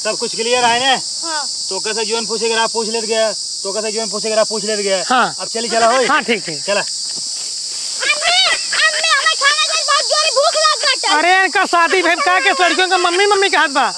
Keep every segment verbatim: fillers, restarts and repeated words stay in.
सब कुछ clear है ने? हाँ। तो कैसे जीवन पूछे के रहा, पूछ लेत गया। तो कैसे जीवन पूछे के रहा, पूछ लेत गया। हाँ। अब चली, चला होई। हाँ, ठीक, ठीक। चला। अम्मी, अम्मी, हमें खाना खाए, बहुत जोरे भूख लग गट है। अरे, इनका शादी भइल का, के लड़कियों का मम्मी, मम्मी कहत बा।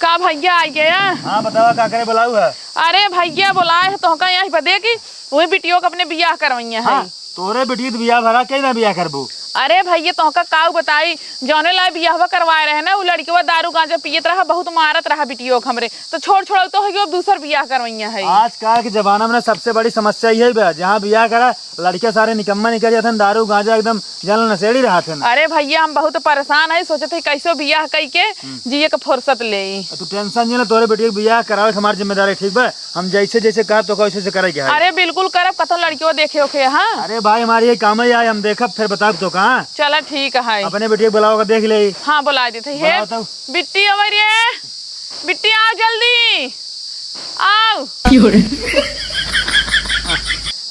का भइया आ गया? हाँ, बतावा, का करे बुलाऊ है? अरे भइया, बुलाए है तोहका यही बदे कि वही बिटियो के अपने बियाह करवइया है। हाँ, तोरे बिटियो के बियाह भरा, के ना बियाह करबू? अरे भइया, तोहका काऊ बताई, जौने लाए बियाहवा करवाए रहे ना, उ लड़कवा दारू गांजा पियत रहा, बहुत मारत रहा बिटियो के हमरे, तो छोड़ छोड़ तो है, अब दूसर बियाह करवइया है। आजकल के जमाना में ना सबसे बड़ी समस्या यही बा, जहाँ बियाह करा, लड़के सारे निकम्मा निकल जाते हैं, दारू गांजा एकदम जल नशेड़ी रहत है ना। अरे भइया, हम बहुत परेशान है, सोचत है कैसो बियाह कई के हम्म। जिए के फुर्सत ले। तू tension नहीं ले, तोरे बेटी के बियाह करावे के हमार जिम्मेदारी, ठीक बा? हम जैसे जैसे कहब तो वैसे वैसे करे के है। अरे बिल्कुल करब, कतौ लड़कियों देखे ओखे, हाँ। अरे भाई, हमारी ये काम है, हम देखब फिर बताब तो कहाँ। चला ठीक है। अपने बेटी के बुलाओ के देख ले। हाँ, बुला देते हैं। बुलाओ तो। बिट्टी, अवे रे, बिट्टी, आओ जल्दी, आओ। क्यों रे?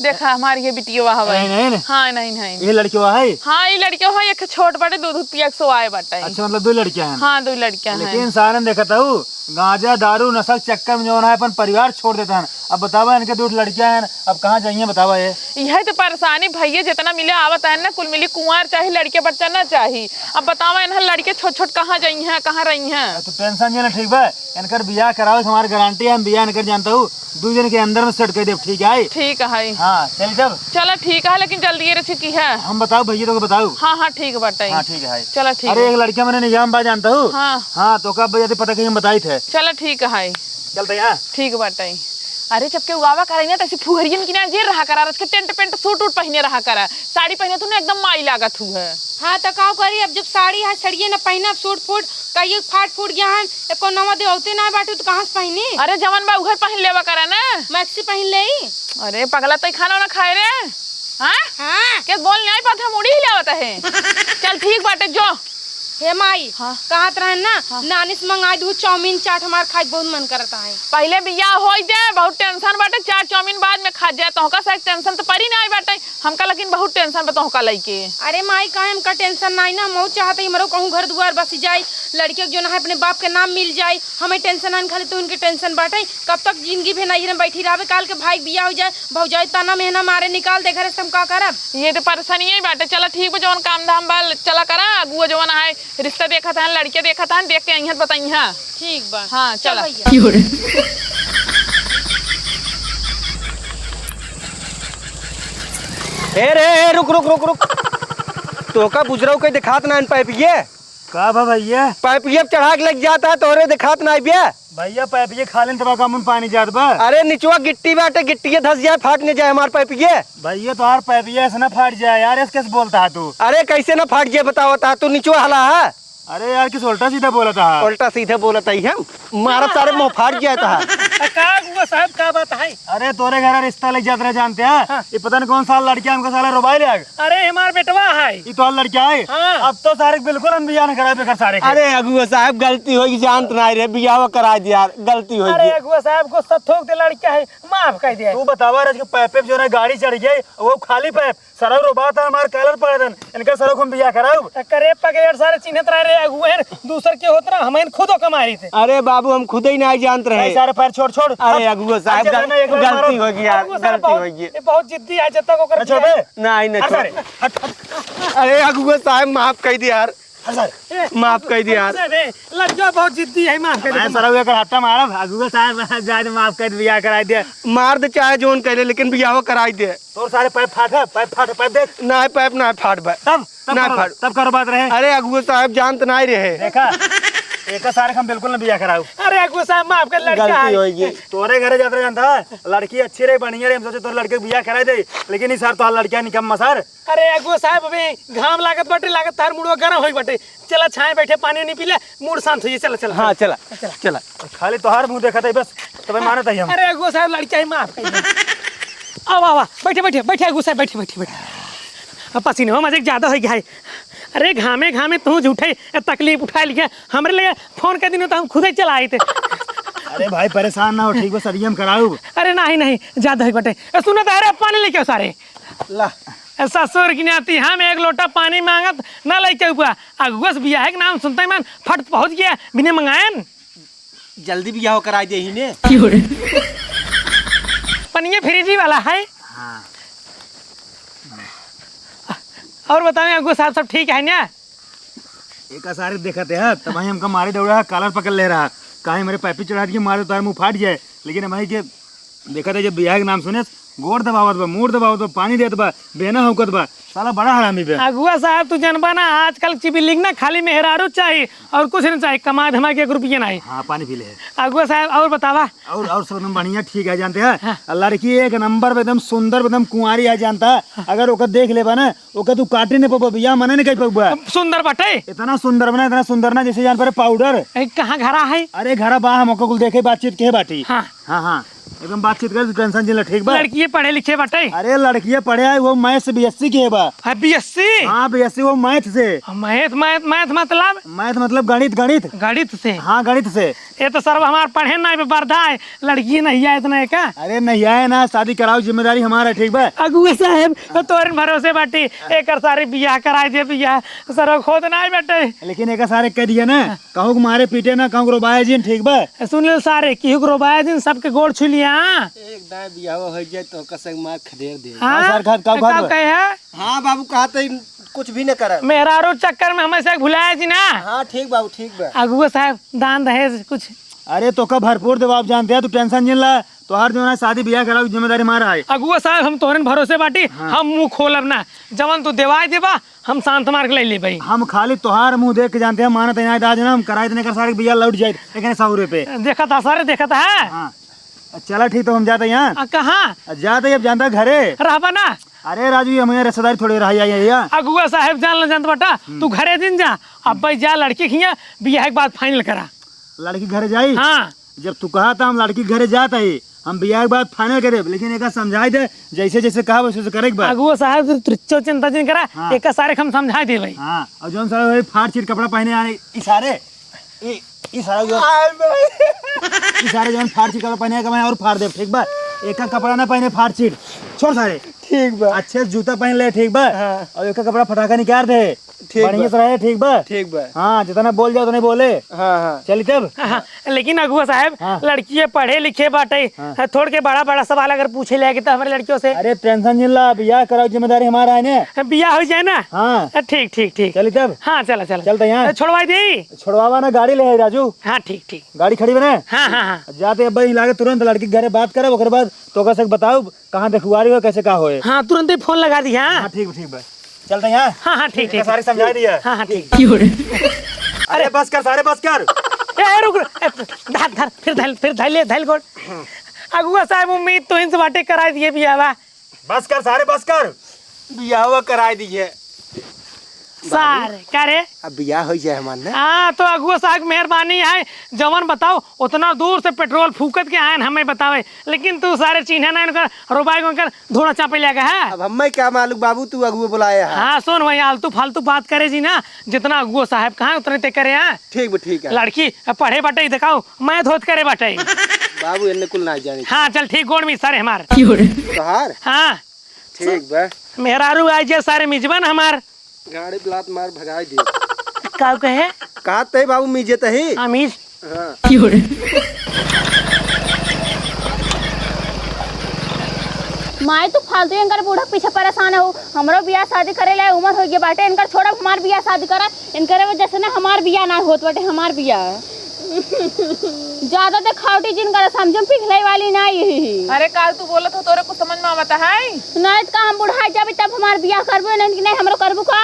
देखा, हमारी ये बिटियो हवे। नहीं, नहीं, नहीं। हाँ, नहीं, नहीं। ये लड़कियो है? हाँ, ये लड़कियो है, एक छोट बाटे, दूध, दूध पिया के सोआए बाटे। अच्छा, मतलब दो लड़कियां हैं? हाँ, दो लड़कियां हैं। लेकिन सारन देखत हूँ, गांजा, दारू, नशा के चक्कर में जौन है, अपन परिवार छोड़ देता है। अब बतावा, इनके दो लड़कियां हैं, अब कहाँ जाइए, बतावा ये? यही तो परेशानी भइया, जितना मिले आवत है ना, कुल मिली कुंवार चाही, लड़के बच्चा ना चाही। अब बतावा, इन्हें लड़के छोट छोट कहाँ जाइए, कहाँ रही हैं? तो tension ये ना, ठीक बा, इनकर बियाह करावे, हमार गारंटी है, हम बियाह इनकर जानता हूँ, दो दिन के अंदर में set कर देब, ठीक है? ठीक है। हाँ, चल तब। चला ठीक है, लेकिन जल्दी ये रची की है। हम बताओ भइया, तो बताओ। हाँ, हाँ, ठीक बाटे। हाँ, ठीक है। चला ठीक अरे, है। एक लड़किया मैंने निगाह में बा जानता हूँ। हाँ। हाँ, तो का भइया, पता कहीं हम बताई थे। चला ठीक है। चलते हैं। ठीक बाटे। अरे, जब केहू आवा करे ना, तो ऐसे फुहरियन की ना जे रहा करा, रच के tent पेंट, suit वूट पहिने रहा करा, साड़ी पहिने तू ना एकदम माई लागत हू है। हाँ, तो का करी, अब जब साड़ी है, सड़िए ना पहिनब, suit फूट, कहियो फाट फूट गया है, एको नवा देवते ना बाटू, तो कहाँ से पहिनी? अरे, जवन बा उहे पहिन लेवा करा ना। Maxi पहिन लेई। अरे पगला, तई खाना वाना खाए रे? हाँ? हाँ। के बोल नहीं पाता, मुड़ी हिलावत है। चल ठीक बाटे, जो। हे माई, हाँ। कहत रहन ना, हाँ। नानी से मंगाई दू चाउमीन चाट, हमार खाए के बहुत मन करत है। पहिले बियाह होई दे, बहुत tension बाटे, चाट चाउमीन बाद में खा जाए, तोहका से tension तो परी ना आई बाटे, हमका लेकिन बहुत tension बा तोहका लइके। अरे माई, काहे हमका tension नाई ना, हम बहुत चाहत है हमरो कहूँ घर दुआर बसी जाई, लड़के के जो ना है अपने बाप के नाम मिल जाई, हमें tension आन खाली तू इनके tension बाटे। कब तक जिंदगी भे नैहर में बैठी रहबे, काल के भाई के बियाह हो जाए, भौजाई ताना मेहना मारे निकाल दे घरे से, हम का करब? ये तो परेशानी ही बाटे। चला ठीक बा, जवन काम धाम बा चला करा, अगुआ जवन आए रिश्ता देखत हन, लड़के देखत हन, देख के अइहन बताइहा। ठीक बा। हाँ, चल चला। भैया। ए रे, ए, रुक, रुक, रुक, रुक। तोका बुजरऊ के दिखात ना पाइप ये? का बा भैया? पाइप ये चढ़ा के लग जाता है, तोरे दिखात ना बे। भैया, पाइप ये खाली तबा का मुन पानी जात बा। अरे निचवा गिट्टी बाटे, गिट्टी ये धस जाए, फाट न जाए हमार पाइप ये। भैया, तोहार पाइप ये ऐसे ना फाट जाए यार, ऐसे कैसे बोलता है तू? अरे कैसे ना फाट जाए बताओ ता, तू निचवा हला है। अरे यार, किस उल्टा सीधा बोला था। उल्टा सीधा बोला था ही हम। मारा सारे मुंह फाट जाए था। आ, का हुआ साहब, का बात है? अरे तोरे घर रिश्ता ले जात रहे जानते हैं? हाँ। ये पता नहीं कौन सा लड़किया हमको साला रोबाई ले आग। अरे हमार बेटवा है। ये तो लड़किया है? हाँ। अब तो सारे बिल्कुल हम बियाह न कराए बेकार सारे के। अरे अगुआ साहब, गलती होगी, जानत ना रहे, बियाह करा दे यार, गलती होगी। अरे अगुआ साहब, गुस्सा थोक दे, लड़किया है, माफ कर दे। तू बतावा, आज के पैप पे जो ना गाड़ी चढ़ गई, वो खाली पैप। सरऊ रोबात है, हमार कालर पकड़ देन। इनका सरऊ हम बियाह कराऊ। त करे पगेर सारे चिन्हत रहे रे अगुएन, दूसर के होत रहा, हमइन खुदो कमारी थे। अरे बाबू, हम खुदे ही नहीं जानत रहे। ए, सारे पैर छोड़, छोड़। अरे अब, अगुआ साहब, अब गल-, ना, एक बार गलती मारो। हो गई यार, अगुआ साहब गलती बहुत, हो गई। ये बहुत जिद्दी है, जब तक ओकर ना छोड़े। बियाह नहीं, अरे छोड़। सारे, हट, हट। अरे अगुआ साहब, माफ कर दे यार। अरे सारे। ए, माफ कर दे यार। अरे, लड़का बहुत जिद्दी है, माफ कर दे। अरे सरऊ, एकर हट्टा मारब, अगुआ साहब, जाए तो माफ कर, बियाह कराई दे। मार दे चाहे जोन कहले, लेकिन बियाह कराई दे। तोर सारे पाइप फाट है, पाइप फाट है, पाइप देख। ना पाइप ना फाट बा। तब, तब ना करो, फाट। तब करो बात रहे। अरे अगुआ साहब, जानत ना रहे। देखा, एक सारे हम बिल्कुल ना बियाह कराऊ। अरे अगुआ साहब, माफ कर, लड़का गलती है। होई गई। तोरे घरे जात रहे जानता है, लड़की अच्छी रही, बढ़िया रही, हम सोचे तोर लड़के के बियाह कराई दे, लेकिन ई सार तोहार लड़किया निकम्मा सार। अरे अगुआ साहब, अबे घाम लागत बाटे, लागत तार मुड़वा गरम होई बाटे। चला छाए बैठे, पानी नहीं पीले, मूड शांत होइए। चला, चला, हाँ, चला। चला, चला। खाली तोहार मुंह देखत है बस, तबे मानत है हम। अरे अगुआ साहब, लड़का ही माफ कर दे। आवा, आवा, बैठे, बैठे, बैठे अगुआ साहब, बैठे, बैठे, बैठे। अब पसीने में मजे ज्यादा हो गया है। अरे घामे घामे तू झूठे तकलीफ उठा लिया, हमरे लिए फोन कर दिनो तो हम खुदे चला आए थे। अरे भाई परेशान ना हो, ठीक बा, सरिया हम कराऊ। अरे नहीं, नहीं, ज्यादा हो बाटे। ए, सुनो तो, अरे पानी लेके आओ सारे। ला। ससुर की नाती हम एक लोटा पानी माँगत ना लइके हुआ। अगुआ से बियाह के नाम सुनते ही मन फट पहुँच गया बिना मंगायन। जल्दी बियाह कराइ देही ने। पनिया फ्रिजी वाला है। हाँ। और बतावें अगुआ साहब, सब ठीक है ना? एका सारे देखत है, तब हमका मारे दौड़ा है, कॉलर पकड़ ले रहा, काहे हमरे पाइपी चढ़ा दिए, मारे तार मुँह फाट जाए। लेकिन हम के देखत है, जब बियाह के नाम सुने, गोड़ दबावत बा, मूड़ दबावत बा, पानी देत बा, बेना हौकत बा, साला बड़ा हरामी बा। अगुआ साहब, तू जनबा ना, आजकल चिबिलिंग ना खाली मेहरारू चाही और कुछ नहीं चाही, कमाए धमाए के एक रुपया नहीं। हाँ, पानी पी ले। अगुआ साहब, और बतावा। और, और सब एकदम बढ़िया, ठीक है, जानते हैं। हाँ। लड़की एक नंबर पे एकदम सुंदर, एकदम कुंवारी है, जानता है। हाँ। अगर ओकर देख लेबा ना, ओकर तू काटे नहीं पबा, बियाह मने नहीं कर पबा। सुंदर बाटे। इतना सुंदर बना, इतना सुंदर ना, जैसे जान पड़े पाउडर। ए, कहाँ घरा है? अरे घरा बा, हम ओकर कुल देखे, बातचीत के बाटी। हाँ। हाँ, हाँ, एकदम बातचीत कर, तू टेंशन जिन ला, ठीक बा? लड़किए पढ़े लिखे बाटे। अरे लड़किए पढ़े है, वो मैथ से बीएससी के है बा। है बीएससी? हाँ, बीएससी वो मैथ से। मैथ, मैथ, मैथ मतलब? मैथ मतलब गणित, गणित। गणित से? हाँ, गणित से। ये तो सरवा हमार पढ़े ना बे, बरदा है, लड़की नहीं आए इतना है का? अरे नहीं आए ना, शादी कराओ, जिम्मेदारी हमारा है, ठीक बा? अगुआ साहब, तो तोरे भरोसे बाटी, एकर सारे बियाह कराए दे, बियाह सरवा खोद ना बेटे। लेकिन एकर सारे कह दिया ना, कहूँ के मारे पीटे ना, कहूँ के रोबाए जिन, ठीक बा? सुन ले सारे, केहू के रोबाए जिन, सबके गोड़ छू लिया, हाँ? एक दाएं बियाह हो जाए तो कसक मार खदेड़ दे। हाँ? का सार खात, का का खात बा? कहे है? हाँ बाबू, कहा तो कुछ भी न करे। मेहरारू चक्कर में हमें से भुलाए जी ना। हाँ, ठीक बाबू, ठीक बा। अगुआ साहब, दान दहेज कुछ? अरे, तोका भरपूर देबा, आप जानते हैं, तू टेंशन जिन ला, तोहार जो है शादी बियाह करावे की जिम्मेदारी हमारा है। अगुआ साहब, हम तोहरे भरोसे बाटी, हाँ। हम मुँह खोलब ना, जवन तू देवाई देबा, हम शांत मार के ले लेबे। हम खाली तोहार मुँह देख के जानते हैं, मानत है ना, आज ना हम कराए देने का सारे बियाह लौट जाए, लेकिन सौ रुपये। देखत है सारे, देखत है। हाँ। चला ठीक, तो हम जाते हैं यहाँ। आ, कहाँ? आ, जाते ही अब जानता है घरे। रहबा ना? अरे राजू, ये हमारे रिश्तेदार थोड़े रह जाइए यहाँ। अगुआ साहब जान ल जानत बाटा, हम्म। तू घरे दिन जा, अब भाई जा लड़की खिया, बियाह के बाद फाइनल करा। लड़की घरे जाई? हाँ। जब तू कहा था हम लड़की घरे जात है, हम बियाह के बाद फाइनल करे, लेकिन एका समझाई दे, जैसे जैसे कहा वैसे वैसे करे के बा। अगुआ साहब, तू, तू चिंता जिन करा, हाँ। एका सारे हम समझाई दे भाई। हाँ, और जौन सारे वही फाट चीट कपड़ा पहने आए, ई सारे, ई, ई सारा जो, आय बे। ई सारे जौन फाट चीट कपड़ा पहने आए, मैं और फाड़ दे, ठीक बा? एका कपड़ा ना पहने फाट चीट, छोड़ सारे। ठीक बा। अच्छे जूता पहन ले, ठीक बा? हाँ। और एका कपड़ा फटाका निकाल दे। ठीक बढ़िया बा। से रहे, ठीक बा? ठीक बा। हाँ, जितना बोल जाओ, उतने बोले। हाँ, हाँ। चली तब? हाँ, हाँ। लेकिन अगुआ साहब, हाँ। लड़किए पढ़े लिखे बाटे। हाँ। हाँ, थोड़ के बड़ा बड़ा सवाल अगर पूछे ले आके तो हमारे लड़कियों से। अरे टेंशन जिन ला, बियाह कराओ, जिम्मेदारी हमारा है ने। बियाह हो जाए ना? हाँ। हाँ, ठीक, ठीक, ठीक। चली तब? हाँ, चला, चला। चलते हैं। छोड़वाई दे। छोड़वावा ना, गाड़ी ले आई राजू। हाँ, ठीक, ठीक। गाड़ी खड़ी बने? हाँ, हाँ, हाँ। जाते अब भाई लागे तुरंत लड़की के घरे बात करब, ओकर बाद तोका से बताओ कहाँ देखुआरी हो, कैसे का होए। हाँ, तुरंत ही फोन लगा दी, हाँ। हाँ, ठीक, ठीक बा। चलते हैं। हाँ, हाँ, ठीक, ठीक, सारे ठीक। समझा दिया। हाँ, हाँ, ठीक। अरे बस कर, सारे बस कर। ए, ए, रुक, रुक, ए, धर, धर, फिर धर, फिर धर ले, धर गोड़। अगुआ साहब, उम्मीद तो इनसे बाटे कराई दिए बियाहवा। बस कर सारे, बस कर। बियाहवा कराई दिए। सारे, का रे? अब बियाह हो जाए हमार ना। हाँ, तो अगुआ साहब की मेहरबानी है, जवन बताओ, उतना दूर से पेट्रोल फूकत के आयन हमें बतावे, लेकिन तू सारे चिन्हे ना इनकर रोबाई को इनकर धोड़ा चापे ले गया है। अब हमें क्या मालूम बाबू, तू अगुआ बुलाया है। हाँ, सुन भाई, आलतू फालतू बात करे जी ना, जितना अगुआ साहब कहा उतने ते करे हैं। ठीक बा, ठीक है। लड़की अब पढ़े बाटे, देखाओ, मैथ होत करे बाटे। बाबू, इन्ने कुल ना जाने। हाँ, चल ठीक, गोड़ में सारे हमार। तोहार? हाँ। ठीक बा। मेहरारू आई जे सारे मिजबन हमार। गाड़ी ब्लात मार भगाई दे। का कहे? कहा तही बाबू, मिजे तही। हाँ, मिज। हाँ। माई, तू फालतू इनकर बूढ़ा पीछे परेशान हो। हमरो बियाह शादी करे ला उम्र हो गई बाटे, इनकर छोड़ा, हमार बियाह शादी करा। इनकरे वजह से ना हमार बियाह ना होत बाटे, हमार बियाह। ज्यादा देखावटी जिन करा, समझम पिघले वाली ना यही। अरे काल तू बोलत हो, तोरे कुछ समझ में आवता है? नहीं तो का हम बुढ़ाई जाबे तब हमार बियाह करबो नहीं कि नहीं हमरो करबो का?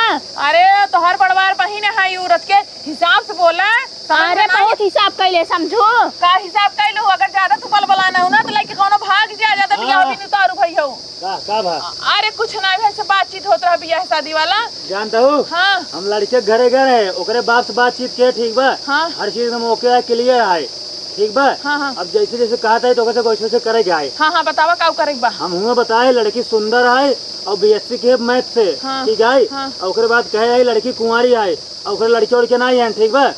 अरे तोहर बड़वार बहिन है, उ रथ के हिसाब से बोला। समझ अरे में ना बहुत हिसाब कैले समझो। का हिसाब कैलू? अगर ज्यादा तू बलबलाना हो ना तो लइके कौनो भाग जा, ज्यादा बियाह हाँ। भी नहीं तारू भई हो। का, का भा? अरे कुछ ना, वैसे बातचीत होत रहा बियाह शादी वाला। जानता हूँ? हाँ। हम लड़के के घरे गए रहे, ओकरे बाप से बातचीत के, ठीक बा? हाँ। हर चीज एकदम ओके है, क्लियर है, ठीक बा? हाँ, हाँ। अब जैसे जैसे कहा था तो ओकरे से वैसे वैसे करे के आए। हाँ, हाँ, बतावा का करे के बा? हम हुआ बताए लड़की सुंदर है और बीएससी के मैथ से, हाँ, ठीक है? हाँ। और ओकरे बाद कहे है लड़की कुंवारी है और ओकरे लड़के उड़के ना है, ठीक बा?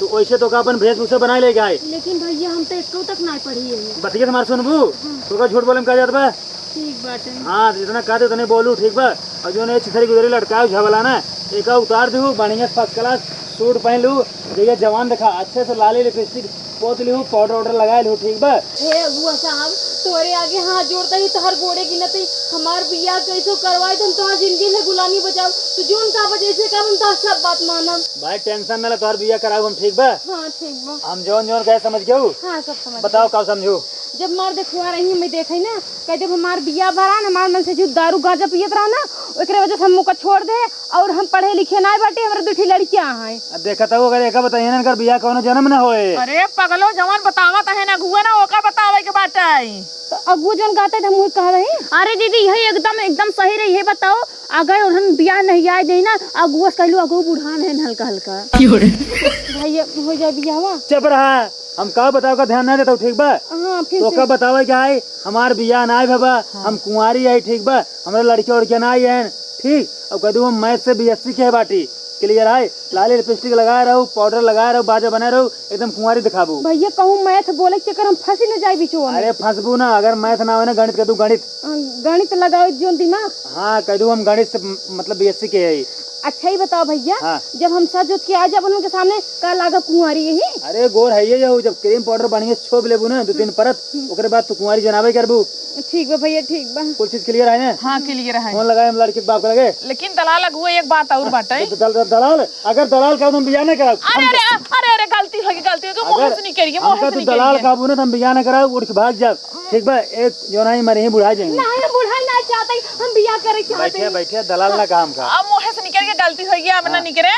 तो वैसे तो का अपन भेष भूषा बनाए लेके आए। लेकिन भैया, हम तो एक्को तक नाहीं पढ़ी है। बतिया हमार सुनबू? हाँ। तो का झूठ बोले में का जात बा? ठीक बाटे। हाँ, तो जितना कहते उतने बोलू, ठीक बा? और जो ने छितरी गुजरी लटकाओ झबला ना, एका उतार दू, बढ़िया first class suit पहन लू, जइया जवान देखा, अच्छे से लाली lipstick पोत लिहू, powder वाउडर लगाए लिहू, ठीक बा? हे अगुआ साहब, तोरे आगे हाथ जोड़त ही, तोहर गोड़े गिनत ही, हमार बियाह कैसो करवाई, तो हम तोहर जिंदगी में गुलामी बजाओ। तू जोन का वजह से का हम तोहर सब बात मानब। भाई tension ना ले, तोहर बियाह कराऊ हम, ठीक बा? हाँ, ठीक बा। हम जौन जौन कहे समझ गऊ? हाँ, सब समझ बताओ गई। का समझू? जब मार देखुआ रही, मैं देखे ना, कह जब हमार बियाह भरा ना, हमार मन से जो दारू गांजा पियत रहा ना, ओकरे वजह से हम ओका छोड़ दे। और हम पढ़े लिखे नाय बाटे, हमरे दू ठी लड़कियां हैं। अब देखत हऊ, अगर एका बताइए ना, इनकर बियाह कौनो जन्म ना होए। अरे पगलो, जवन बतावत है ना अगुआ ना, ओका बतावे के बाटे। तो अगुआ जौन कहते थे, हम वही कह रही। अरे दीदी, यही एकदम, एकदम सही रही है। बताओ, अगर उन्हन बियाह नहीं आए दे ना, अगुआ से कहलू, अगुआ बुढ़ान है हल्का हल्का। क्यों रे? भैया, हो जाए बियाहवा। चुप रहा, हम का बताओ का ध्यान ना देता हूँ, ठीक बा? हाँ, फिर तो से। का बतावे के आई, हमार बियाह ना आए बाबा, हाँ। हम कुंवारी आई, ठीक बा? हमरा लड़किया उड़किया ना आई है, ठीक? अब कह दू हम math से B S C के है बाटी, clear है। लाली lipstick लगाए रहू, powder लगाए रहू, बाजा बनाए रहू, एकदम कुंवारी दिखाबू। भैया कहूँ math बोले के चक्कर हम फंसी न जाए बिचवा में। अरे फंसबू ना, अगर math ना होए ना, गणित कह दू गणित। अ, गणित लगाओ जो दिमाग। हाँ, कह दू हम गणित से म-, मतलब B S C के है। अच्छा ही बताओ भैया, हाँ। जब हम सज उज के आ जाब उनके सामने, का लागब कुंवारी यही? अरे गोर है ये, जब cream powder बढ़िया से छोप लेबू ना दो तीन परत, हम्म। ओकरे बाद तू कुंवारी जनाबे करबू। ठीक बा भैया, ठीक बा। कुल चीज clear है ना? हाँ, clear है। फोन लगाए हम लड़की के बाप के लगे। लेकिन दलाल अगुआ, एक बात और बाटे। द-, द-, द-, दलाल, अगर दलाल का हम बियाह नहीं कराओ। अरे, हम अरे, अरे, अरे, गलती होगी, गलती होगी, मुँह अगर से निकल गई, मुँह हमका से तू निकल दलाल गई। काबू ना, तो हम बियाह नहीं कराओ, उठ के भाग जाओ। ठीक बा, एक जो नहीं मरे ही बुढ़ा जाएंगे। नहीं, हम बुढ़ा ना चाहते, हम बियाह करे चाहते बैठे, हैं। बैठे, दलाल ना काम का। अब मुँह से निकल के गलती होगी, अब ना हाँ। निकले।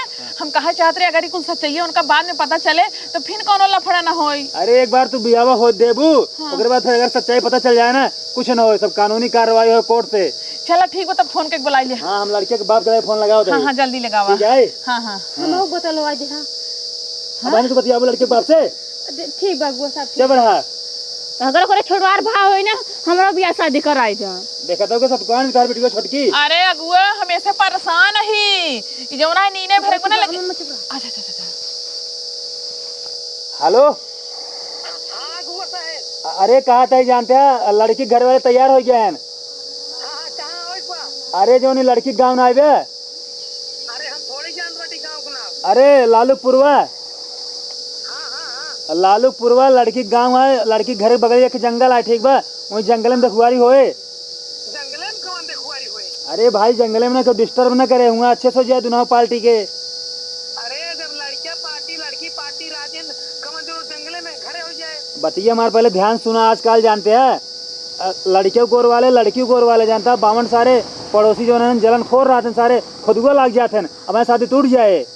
हम कहा चाहत रहे, अगर ई कुल सच्चाई है, उनका बाद में पता चले, तो फिर कौनो लफड़ा ना होई। अरे, एक बार तू बियावा हो देबू, हाँ। ओकरे बाद फिर अगर सच्चाई पता चल जाए ना, कुछ ना होई, सब कानूनी कार्रवाई होई कोर्ट से। चला, ठीक बा, तब फोन के बुलाई ले। हाँ, हम लड़के के बाप के फोन लगाओ हाँ, तनी। हाँ, जल्दी लगावा। ठीक है? हाँ, हाँ। हाँ। हमहू बतलवा दे, हाँ। अब आने तो बतियाबू लड़के के बाप से। दे-, ठीक बा, अगुआ साहब, ठीक। चुप रहा। अगर ओकरे छोटवार भाव होई ना, हमरो बियाह शादी कराई दे। देखत हो के सब कौन तार बेटिया छोटकी? अरे अगुआ, हम ऐसे परेशान ही। ई जौन है नीने भरे को ना लगे। अच्छा, अच्छा, अच्छा, अच्छा। हेलो। हाँ, अगुआ साहब। अ-, अरे, कहा था जानते हैं, लड़की घर वाले तैयार हो गए हैं। हाँ, हाँ, कहाँ हो एक बार? अरे, जौन ई लड़की गाँव ना आइबे। अरे, हम थोड़ी जानत बाटी गाँव के नाम। अरे, लालूपुरवा। हाँ, हाँ, हाँ। लालूपुरवा लड़की गाँव है, लड़की घर के बगल एक जंगल है, ठीक बा? वही जंगल में देखुआरी होए। जंगले में कौन देखुआरी होए? अरे भाई, जंगले में ना कोई disturb ना करे, हुआ अच्छे से हो जाए दोनों पार्टी के। अरे, जब लड़किया पार्टी, लड़की पार्टी राजेंद्र, कौन जो जंगले में घरे हो जाए। बतिया हमार पहले ध्यान सुना, आजकल जानते हैं, अ, लड़कियों गोर वाले, लड़कियों गोर वाले, जानता, बावन सारे पड़ोसी जो उन्होंने जलन खोर रहा थे, सारे खुदुआ लाग जाते हैं, अब शादी टूट जाए।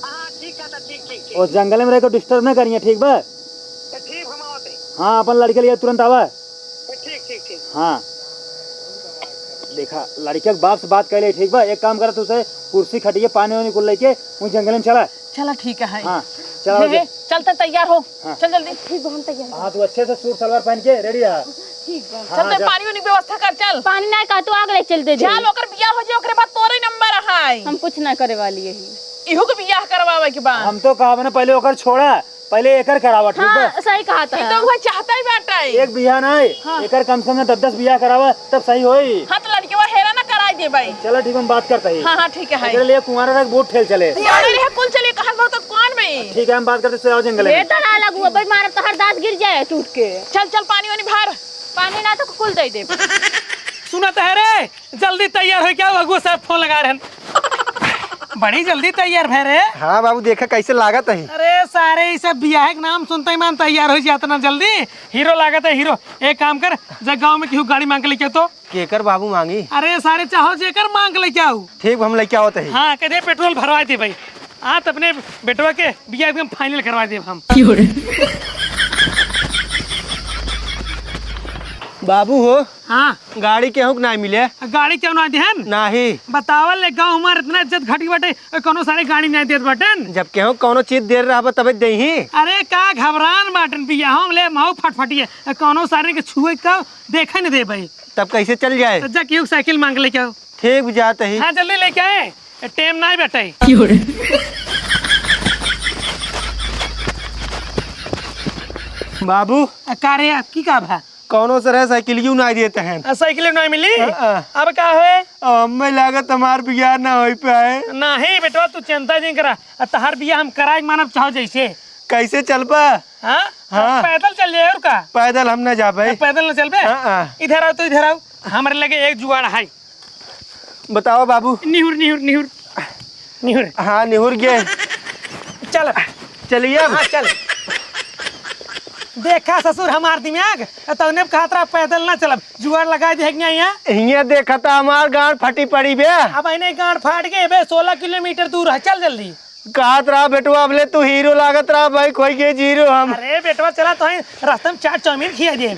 हाँ, ठीक है, तो ठीक, ठीक, ठीक। और जंगल में रह के disturb ना करिए, ठीक बा? तो ठीक, हम आवत हैं। हाँ, अपन लड़के लिए तुरंत आवा। तो ठीक, ठीक, ठीक। हाँ, देखा, लड़के के बाप से बात कर ले, ठीक बा? एक काम करा, तू से कुर्सी, खटिया, पानी वानी कुल लेके वहीं जंगल में चला। चला, ठीक है। हाँ, चला, हे, ओके। हे, चल, तैयार हो। हाँ। चल जल्दी। ठीक बा, हम तैयार हैं। हाँ, तू अच्छे से सूट सलवार पहन के ready रहा। ठीक बा। हाँ, चल, हाँ, ते जा। पानी वानी व्यवस्था कर, चल। पानी ना कहा, तू आग ले चल दे दे। चल, ओकर बियाह हो जाए, ओकरे बाद तोरे नंबर है। हम कुछ ना करे वाली यही। इहू के बियाह करवावे के बा। हम तो कहा ना, पहले ओकर छोड़ा, पहले एकर करावा, ठीक बा? हाँ, सही कहा था। ई तो उहे चाहता ही बाटा है। एक बियाह ना है, हाँ। एकर कम से कम दस दस बियाह करावा, तब सही होई। हाँ, तो लड़के वो हेरा ना कराई दे भाई। चला, ठीक, हम बात करता ही। हाँ, हाँ, ठीक है, हाँ। एकरे लिए कुंवारा रख, बूट ठेल चले। कुंवारा रहे, कुल चले, कहत बहुत तो कौन भाई? ठीक है, हम बात करते, से आओ जंगल में। ए, डरा लगुआ भाई, मारब तो हर दांत गिर जाए टूट के। चल, चल, पानी वानी भर। पानी ना तो कुल दे दे। सुनत है रे, जल्दी तैयार हो, क्या अगुआ साहब फोन लगा रहे हैं। बड़ी जल्दी तैयार भय रे। हाँ बाबू, देखा कैसे लागत है। अरे सारे, ई सब बियाह के नाम सुनते ही मान तैयार हो जाता ना जल्दी। हीरो लागत है, हीरो। एक काम कर, जा गांव में केहू गाड़ी मांग के लेके आ तो। केकर बाबू मांगी? अरे सारे, चाहो जेकर मांग के लेके आओ। ठीक, हम लेके आवत है। हाँ, कह दे पेट्रोल भरवा दे भाई। आज अपने बेटवा के बियाह एकदम final करवा दे हम। बाबू हो, हाँ। गाड़ी केहू के नाहीं मिले। गाड़ी केहू नाहीं देहन? नाहीं। बतावल ले, गाँव हमार इतना इज्जत घटी बाटे, कौनो सारे गाड़ी नाहीं देत बाटेन। जब केहू कौनो चीज दे रहा बा, तबे देही। अरे का घबरान बाटेन, बियाह हम ले माऊ फटफटिए, कौनो सारे के छुए का देखे न देबे। तब कैसे चल जाए? तो जा केहू के साइकिल मांग लेके आओ। ठीक, जात ही। हाँ, जल्दी लेके आए, टेम नाहीं बाटे। बाबू। आ, का रे, की का भा? कौनो तरह साइकिलियो नाहीं देत हैं। आ, साइकिल नाहीं मिली? हाँ, हाँ। अब का होए? अब हमें लागत हमार बियाह ना होइ पाए। नाहीं बेटवा, तू चिंता जिन करा। आ, तहार बियाह हम कराए मानब चाहो जैसे। कैसे चलबा? हाँ? हाँ। पैदल चल जाए और का? पैदल हम ना जाबे। आ, पैदल ना चलबे? हाँ, हाँ। इधर आओ, तू इधर आओ। हमरे लगे एक जुगाड़ है। बताओ बाबू। निहुर, निहुर, निहुर। निहुर। हाँ, निहुर गए। चल। चलिए अब। हाँ, चल। देखा ससुर हमार दिमाग, तौने कहत रहा पैदल ना चलब, जुगाड़ लगा दे हियाँ, हियाँ। हियाँ देखा था हमार गांड फटी पड़ी बे। अब इन्हें गांड फाट गए बे, सोलह किलोमीटर दूर है, चल जल्दी। कहत रहा बेटवा, अबले तू हीरो लागत रहा, भाई खोई गए जीरो हम। अरे बेटवा, चला तो है, रास्ते में चाट चाउमीन खिया दे।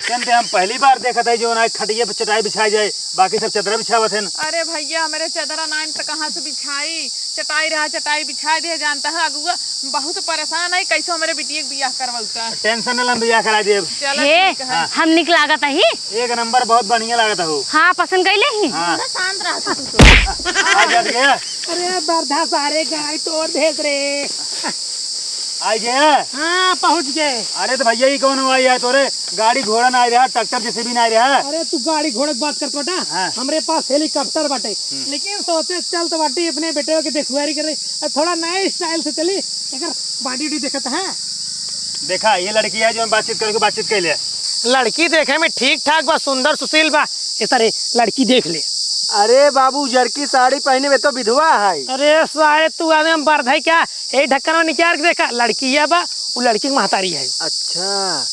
चलते हम पहली बार देखत है जो ना खटिया पे चटाई बिछाई जाए, बाकी सब चदरा बिछावत हैं। अरे भैया, हमरे चदरा नाइन तो कहाँ से बिछाई? चटाई रहा, चटाई बिछाई दे, जानता है अगुआ बहुत परेशान है, कैसे हमरे बिटिया के बियाह करवाउता। टेंशन न लम, बियाह करा देब। चला हे, ठीक है। हाँ। हम निक लागत ही। एक नंबर, बहुत बढ़िया लागत हो। हाँ, पसंद कैले ही। हाँ। थोड़ा शांत रह तू तो। आ जात गया। अरे बरधा सारे गाड़ी तोड़ देत रे। आ गया। हाँ, पहुँच गए। अरे तो भैया, ये कौन हुआ यार तोरे? गाड़ी घोड़ा ना आ रहा, ट्रैक्टर जेसीबी ना आ रहा। अरे तू गाड़ी घोड़ा की बात करत बाटा? हाँ। हमरे पास हेलीकॉप्टर बाटे, लेकिन सोचे चलत बाटी अपने बेटे के देखुआरी करे, थोड़ा नए स्टाइल से चली। एकर बॉडी उडी देखत है। देखा, ये लड़की है जो हम बातचीत करके बातचीत कैले। लड़की देखे में ठीक ठाक बा, सुंदर सुशील बा। ये सारे लड़की देख ले। अरे बाबू, उजरकी साड़ी पहने में तो विधवा है। अरे सारे, तू आदमी हम बरधा है क्या? यही ढक्कन में निकाल के देखा, लड़की ये बा, वो लड़की की महतारी है। अच्छा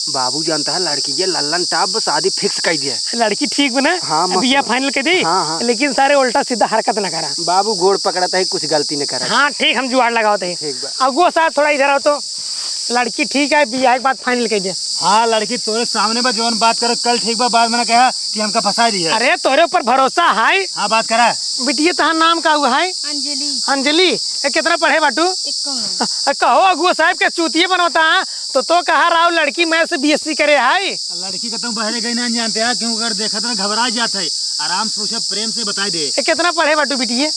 बाबू, जानता है लड़की ये लल्लन टाप, बस शादी फिक्स कर दिया। लड़की ठीक बना, हाँ, मस्त बिया बा। फाइनल कर दी। हाँ, हाँ। लेकिन सारे उल्टा सीधा हरकत ना करा। बाबू गोड़ पकड़त है, कुछ गलती न करा। हाँ ठीक, हम जुगाड़ लगावत है। ठीक बा। अगुआ साहब थोड़ा इधर आओ तो। लड़की ठीक है, बियाह के बाद फाइनल कर दे। हाँ, लड़की तोरे सामने बा, जौन बात करो कल ठीक बा, बाद में ना कहा कि हमका फंसा दिया। अरे तोरे ऊपर भरोसा है। हाँ, बात करा। बिटिया, तहार नाम का हुआ है? अंजलि। अंजलि, ए, कितना पढ़े बाटू? इक्कीस। अ, कहो अगुआ साहब के चूतिए बनवता है, तो, तो कहा राव लड़की मैं से बीएससी करे है। लड़की का तुम बहरे गई ना जानते हैं, क्यों अगर देखा तो ना घबरा जाता है। आराम से पूछा, प्रेम से बताई दे। ए, कितना पढ़े बाटू बिटिया?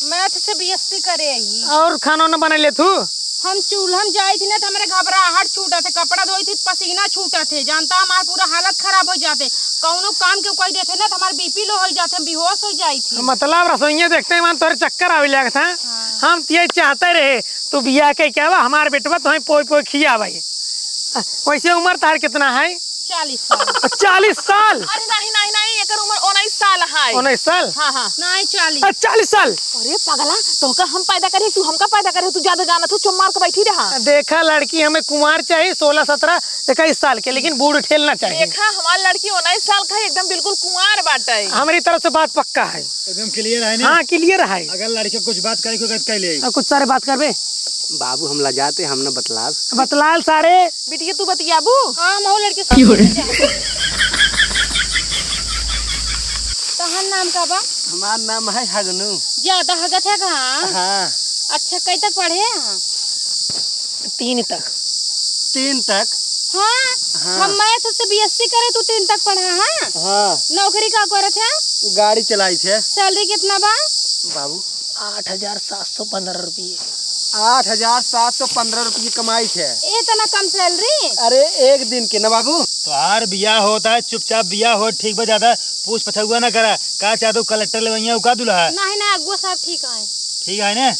मैथ से बीएससी करे आई। और खाना वाना बना ले तू? हम चूल्हा में जाई थी ना, तो हमरे घबराहट छूटत है, कपड़ा धोई थी, पसीना छूटत है, जानता हमार पूरा हालत खराब हो जाते। कौनो काम के कोई देते ना, तो हमार बीपी लो हो जाते, हम बेहोश हो जाई थी। मतलब रसोइया देखते ही मन तोरे चक्कर आवे लागत है। हाँ। हम तो ये चाहते रहे, तू बियाह के क्या बा, हमार बेटवा तुम्हें पोई पोई खिया भाई। वैसे उम्र तार कितना है? चालीस साल। चालीस साल? अरे नहीं, नहीं, नहीं, एकर उम्र उन्नीस साल है। उन्नीस साल? हाँ, हाँ। नहीं, चालीस। अरे, चालीस साल? अरे पगला, तोहका हम पैदा करे, तू हमका पैदा करे, तू ज्यादा जानत हो, चुप मार के बैठी रहा। देखा लड़की, हमें कुंवार चाहिए, सोलह, सत्रह, इक्कीस साल के, लेकिन बूढ़ ठेलना चाहिए। देखा, हमार लड़की उन्नीस साल का है, एकदम बिल्कुल कुंवार बाटे। हमारी तरफ से बात पक्का है। एकदम क्लियर है ना? हाँ, क्लियर है। अगर लड़के कुछ बात करे को कर ले। और कुछ सारे बात करबे? बाबू, हम लजाते, हम न बतलाब। बतलाल सारे। बिटिया, तू बतियाबू? हाँ, हम और लड़के से की हो रे? तहार नाम का बा? हमार नाम है हगनू। ज्यादा हगत है का? हाँ। अच्छा, कई तक पढ़े हैं? तीन तक। तीन तक? हाँ। हाँ। हम मैथ से बीएससी करे, तू तीन तक पढ़ा, हाँ? हाँ। नौकरी का करत है? गाड़ी चलाई थे। सैलरी कितना बा? बाबू, आठ हजार सात सौ पन्द्रह रुपये। आठ हजार सात सौ पन्द्रह रुपये कमाई थे। इतना कम सैलरी? अरे, एक दिन के ना बाबू। तोहार बियाह होता है, चुपचाप बियाह हो, ठीक बा, ज्यादा पूछ पछौआ ना करा। का चाहतू, कलेक्टर लेवैया का दुल्हा? नहीं, नहीं, अगुआ साहब ठीक है। ठीक है ने?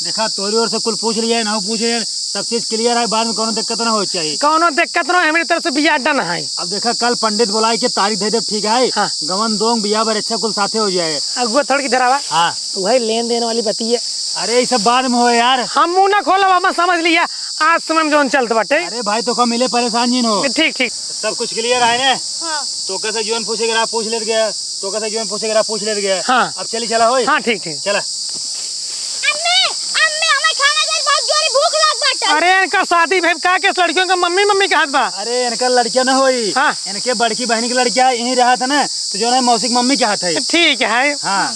देखा, तोरी ओर से कुल पूछ लिया है, ना पूछ लिया है, सब चीज क्लियर है, बाद में कौनो दिक्कत ना हो चाहिए। कौनो दिक्कत ना हो, हमारी तरफ से बियाह डन है। अब देखा, कल पंडित बुलाई के तारीख दे दे, ठीक है? हाँ। गवन दोंग बियाह बर अच्छा कुल साथे हो जाए। अगुआ थोड़ की धरावा। हाँ। वही लेन देन वाली बतिया। अरे, ये सब बाद में हो यार। हम मुंह ना खोलब, हम समझ लिया, आज समय में जौन चलत बाटे। अरे भाई, तो का मिले परेशान जिन हो। ठीक, ठीक। सब कुछ क्लियर है ने? हाँ। तो कैसे जौन पूछे के रहा, पूछ लेत गया। तो कैसे जौन पूछे के रहा, पूछ लेत गया। हाँ। अब चली चला होई? हाँ, ठीक, ठीक। चला। अम्मी, अम्मी, हमें खाना दे, बहुत जोरी भूख लाग बाटे। अरे, इनका शादी भई का के लड़कियों का मम्मी, मम्मी कहत बा? अरे, इनका लड़किया ना होई। हाँ। इनके बड़की बहन की लड़किया यहीं रहा था ना, तो जौन है मौसी की मम्मी के हाथ है। ठीक है। हाँ।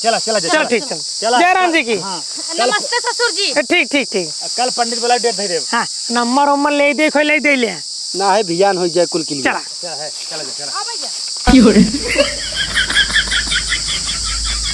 चला, चला, चला, चला। ठीक, चला। चला। जय राम जी की। हाँ। नमस्ते ससुर जी। ठीक, ठीक, ठीक। कल पंडित बुलाई, डेट धई देब। हाँ, नंबर उम्बर ले दे, खोई ले दे ले। ना है, भियान हो जाए कुल के लिए। चला। चला, है, चला जा, चला। आ भैया। की हो रे?